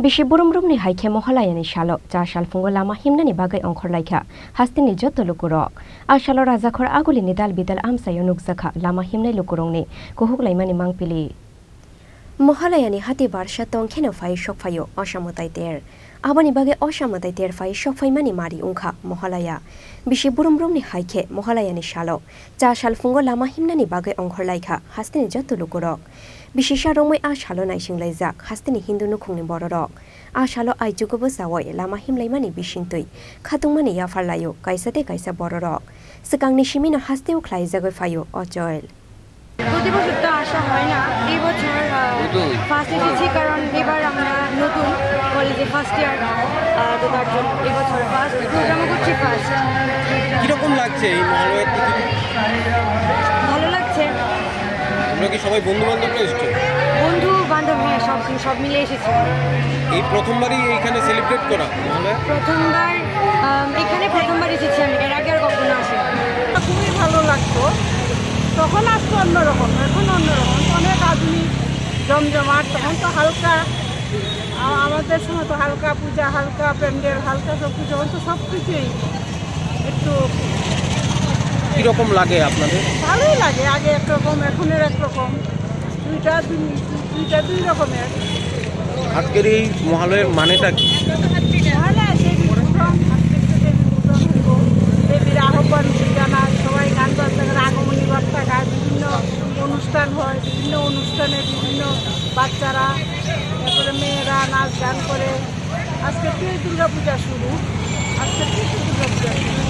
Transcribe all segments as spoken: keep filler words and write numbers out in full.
Bisi burum rumni hai khe Mohalayani salo cha salphungo lama himnani bagwi ongkhorlaikha hasteni joto lukurok. A salo Rajakhor Agulini dal bidal amchaio nukjakha lama himnai lukurokni kuhuklaimani mangpili. Mohalayani hati barsa tongkheno phai sokphaio Osa mwtai ter. Aboni bagwi Osa mwtai ter phai sokphaimani mari wngkha Mohalaya. Bisi burum rumni hai khe Mohalayani salo cha salphungo lama himnani bagwi ongkhorlaikha hasteni joto lukurok. Bisisa romwi a salo naisinglaijak hasteni Hindu nukhungni bororok. A salo aichugo bwchaui lama himlaimani bisingtwi khatungmani yapharlaio kaisa tei kaisa bororok. Swkangni simino hasteo khlaijagwi phaio Ochol. প্রতি বছর তো আসা হয় না, এই বছর, আহ, নতুন। ফার্স্ট এসেছি, কারণ এবার আমরা নতুন কলেজে ফার্স্ট ইয়ার, আহ, তো তার জন্য এই বছর ফার্স্ট, প্রোগ্রামও করছি ফার্স্ট। কিরকম লাগছে এই মহালয়ার তিথিতে? ভালো লাগছে। তোমরা কি সবাই বন্ধু বান্ধবরা এসছো? বন্ধু বান্ধব, হ্যাঁ, সব, সব মিলে এসেছি। এই প্রথমবারই এইখানে সেলিব্রেট করা মহালয়া? প্রথমবার, আম, এখানে প্রথমবার এসেছি আমি, এর আগে আর কখনো আসিনি। খুবই ভালো লাগতো, তখন আসতো অন্যরকম, এখন অন্যরকম, অনেক আধুনিক, জমজমাট। তখন তো হালকা, আ-, আমাদের সময় তো হালকা পূজা, হালকা প্যান্ডেল, হালকা সব কিছু, এখন তো সব কিছুই একটু কিরকম লাগে আপনাদের? ভালোই লাগে, আগে একরকম, এখনের একরকম, দুইটা দুই, দুইটা দুই রকমের। আজকের এই মহালয়ার মানেটা কি? মহালয়া দেবীর উত্সব, আজকে তো দেবীর উত্সব হইব। দেবীর আহ্বান জানায়, সবাই গান বাজনা করে, আগমনী বার্তা গায়, বিভিন্ন অনুষ্ঠান হয়, বিভিন্ন অনুষ্ঠানে বিভিন্ন বাচ্চারা, তারপরে মেয়েরা নাচ গান করে। আজকে তো দুর্গা পূজা শুরু, আজকে তো দুর্গা পূজা শুরু।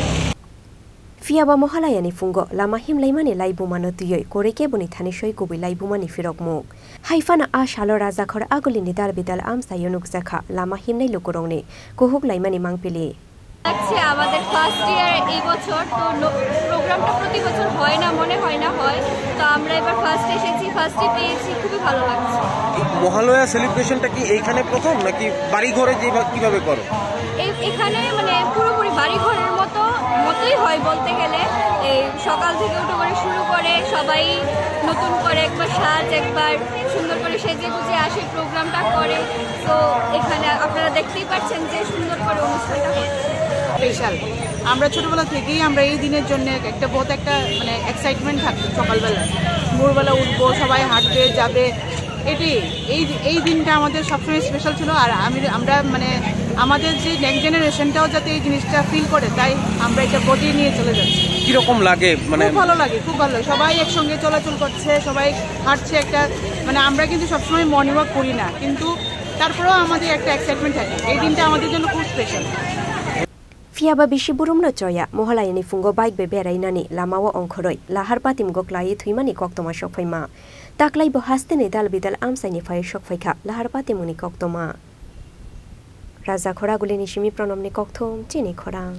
Phiya ba Mohalayani phungo lama himlaimani laibumano twiwi koroi keboni thani soi kubui laibumani phirokmung. Hai phano a salo Rajakhor Agulini dal bidal amchaio nukjakha lama himnai lukurokni kuhuklaimani mangpili. লাগছে আমাদের ফার্স্ট ইয়ার এই বছর, তো ন-, প্রোগ্রামটা প্রতি বছর হয় না, মনে হয় না হয়, তো আমরা এবার ফার্স্ট এসেছি, ফার্স্টে পেয়েছি, খুবই ভালো লাগছে। এই মহালয়া সেলিব্রেশনটা কি এইখানে প্রথম নাকি বাড়ি ঘরে যেভাবে, কিভাবে করো? এই, এখানে মানে পুরোপুরি বাড়ি ঘরের মতো, মতোই হয় বলতে গেলে। এই সকাল থেকে উঠে করে শুরু করে সবাই নতুন করে একবার সাজ, একবার সুন্দর করে সেজে গুজে আসে, প্রোগ্রামটা করে। তো এখানে আপনারা দেখতেই পাচ্ছেন যে সুন্দর করে অনুষ্ঠানটা হচ্ছে। স্পেশাল। আমরা ছোটবেলা থেকেই আমরা এই দিনের জন্য একটা বহুত একটা মানে এক্সাইটমেন্ট থাকতো সকালবেলা। ভোরবেলা উঠবো, সবাই হাঁটবে, যাবে। এটি এই, এই দিনটা আমাদের সবসময় স্পেশাল ছিল। আর আমি, আমরা মানে আমাদের যে নেক্সট জেনারেশনটাও যাতে এই জিনিসটা ফিল করে, তাই আমরা এটা গতিয়ে নিয়ে চলে যাচ্ছি। কিরকম লাগে? মানে খুব ভালো লাগে, খুব ভালো লাগে। সবাই একসঙ্গে চলাচল করছে, সবাই হাঁটছে একটা, মানে আমরা কিন্তু সবসময় মর্নিং ওয়াক করি না, কিন্তু তারপরেও আমাদের একটা এক্সাইটমেন্ট থাকে। এই দিনটা আমাদের জন্য খুব special. Phiya ba bisi burumno choya, Mohalayani phungo bike bai berainani lamao ongkhorwi lahar patimgo klaiwi thwimani koktwma sokphaima. Taklai bo hasteni dal bidal amchaini phai sokphaikha lahar patimungni koktwma. Rajakhor Agulini simi Pronomni kokthum chini khorang.